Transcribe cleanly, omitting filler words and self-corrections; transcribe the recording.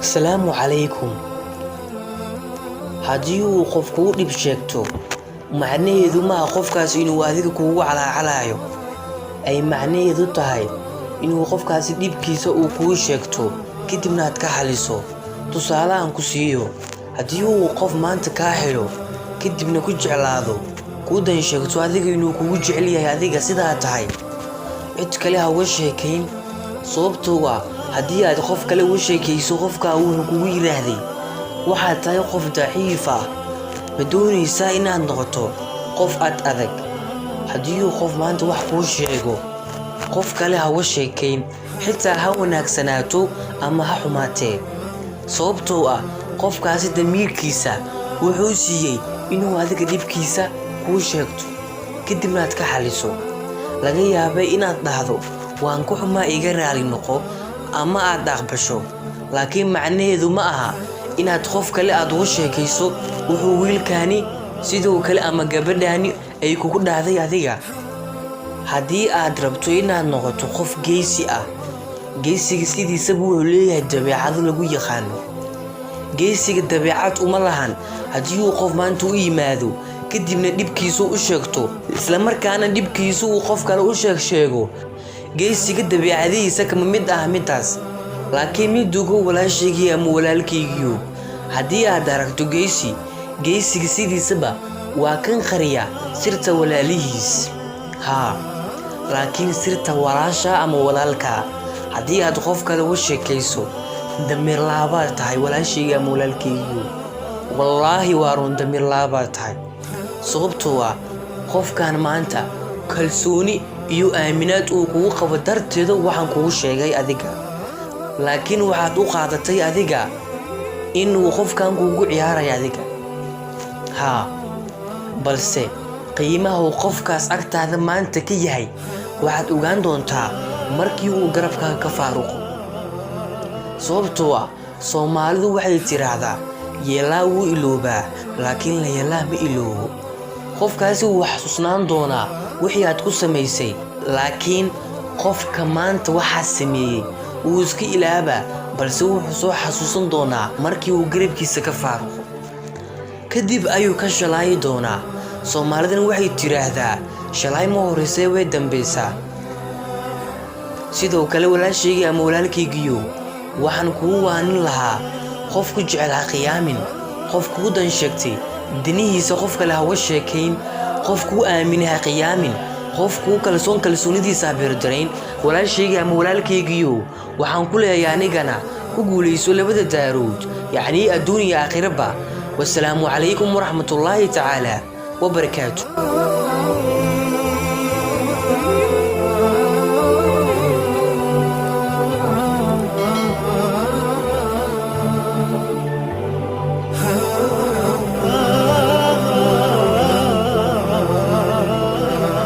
Asalaamu calaykum. Haddii uu qof kugu dhib sheegto, macnaheedu maaha qofkaas inuu adiga kugu calaacalayo, ay macnaheedu tahay inuu qofkaasi dhibkiisa uu kuu sheegto, kadibna aad ka xaliso. Tusaale aan ku siiyo: haddii uu qof maanta kaa helo, kadibna ku jeclaado, kuu dan sheegto adiga inuu kugu jecel yahay adiga sidaa tahay, cid kale ha uga sheekayn. Sababtoo ah haddii aad qof kale uga sheekayso, qofkaa wuxuu kugu yidhaahday waxaad tahay qof daciif ah. Ma doonaysaa inaad noqoto qof ad adag? Haddii uu qof maanta wax kuu sheego, qof kale ha uga sheekayn, xitaa ha wanaagsanaato ama ha xumaatee. Sababtoo ah qofkaasi damiirkiisa wuxuu siiyey inuu adiga dhibkiisa kuu sheegto, kadibna aad ka xaliso. Laga yaabay inaad dhahdo, "Waan ku xumaa, iga raali noqo," ama aad aqbasho, laakiin macnaheedu ma aha inaad qof kale aad uga sheekayso wuxuu wiilkaani sidoo kale ama gabadhaani ay kugu dhahday adiga. Haddii aad rabto inaad noqoto qof geesi ah, geesiga sidiisaba wuxuu leeyahay dabeecado lagu yaqaano. Geesiga dabeecad uma lahan haddii uu qof maanta u yimaado, kadibna dhibkiisu u sheegto, islamarkaana dhibkiisu uu qof kale u sheeg sheego. Geesiga dabeecadihiisa kama mid ah midaas. Laakiin mid ogow, walaashaygii ama walaalkaygiiyo, haddii aad aragto geesi, geesiga sidiisaba waa kan qariya sirta walaalihiis. Haa, laakiin sirta walaasha ama walaalka haddii aad qof kale uga sheekayso, damiir laabaad tahay, walaashayga ama walaalkaygiiyo. Wallaahi waa run, damiir laabaad tahay. Sababtoo ah qofkan maanta kalsooni iyo aaminaad uu kugu qabo darteeda waxaan kugu sheegay adiga, laakiin waxaad u qaadatay adiga inuu qofkan kugu ciyaarayo adiga. Haa, balse qiimaha uu qofkaas agtaada maanta ka yahay waxaad ogaan doontaa markii uu garabkaaga ka faaruqo. Sababtoo ah Soomaalidu waxay tiraahdaa, "Yeelaa wuu iloobaa, laakiin la yeelaa ma iloobo." Qofkaasi wuu xasuusnaan doonaa wixii aad ku samaysay, laakiin qofka maanta waxaa sameeyey wuu iska ilaabaa, balse wuxuu soo xasuusan doonaa markii uu garabkiisa ka faaruqo, kadib ayuu ka shalaayi doonaa. Soomaalidana waxay tiraahdaa, "Shalaay ma horeysay, way dambaysaa." Sidoo kale, walaashaygii ama walaalkaygiyo, waxaan kugu waanin lahaa: qof ku jecel ha khiyaamin, qof kugu dan sheegtay danihiisa qof kale ha uga sheekayn, qof kuu aaminay ha khiyaamin, qof kuu kalsoon kalsoonidiisa ha beerdarayn. Walaashaygii ama walaalkaygiyo, waxaan ku leeyahay anigana ku guulayso labada daarood, yacnii adduun iyo aakhiraba. Wasalaamu calaykum waraxmatullaahi tacaala wabarakaatu.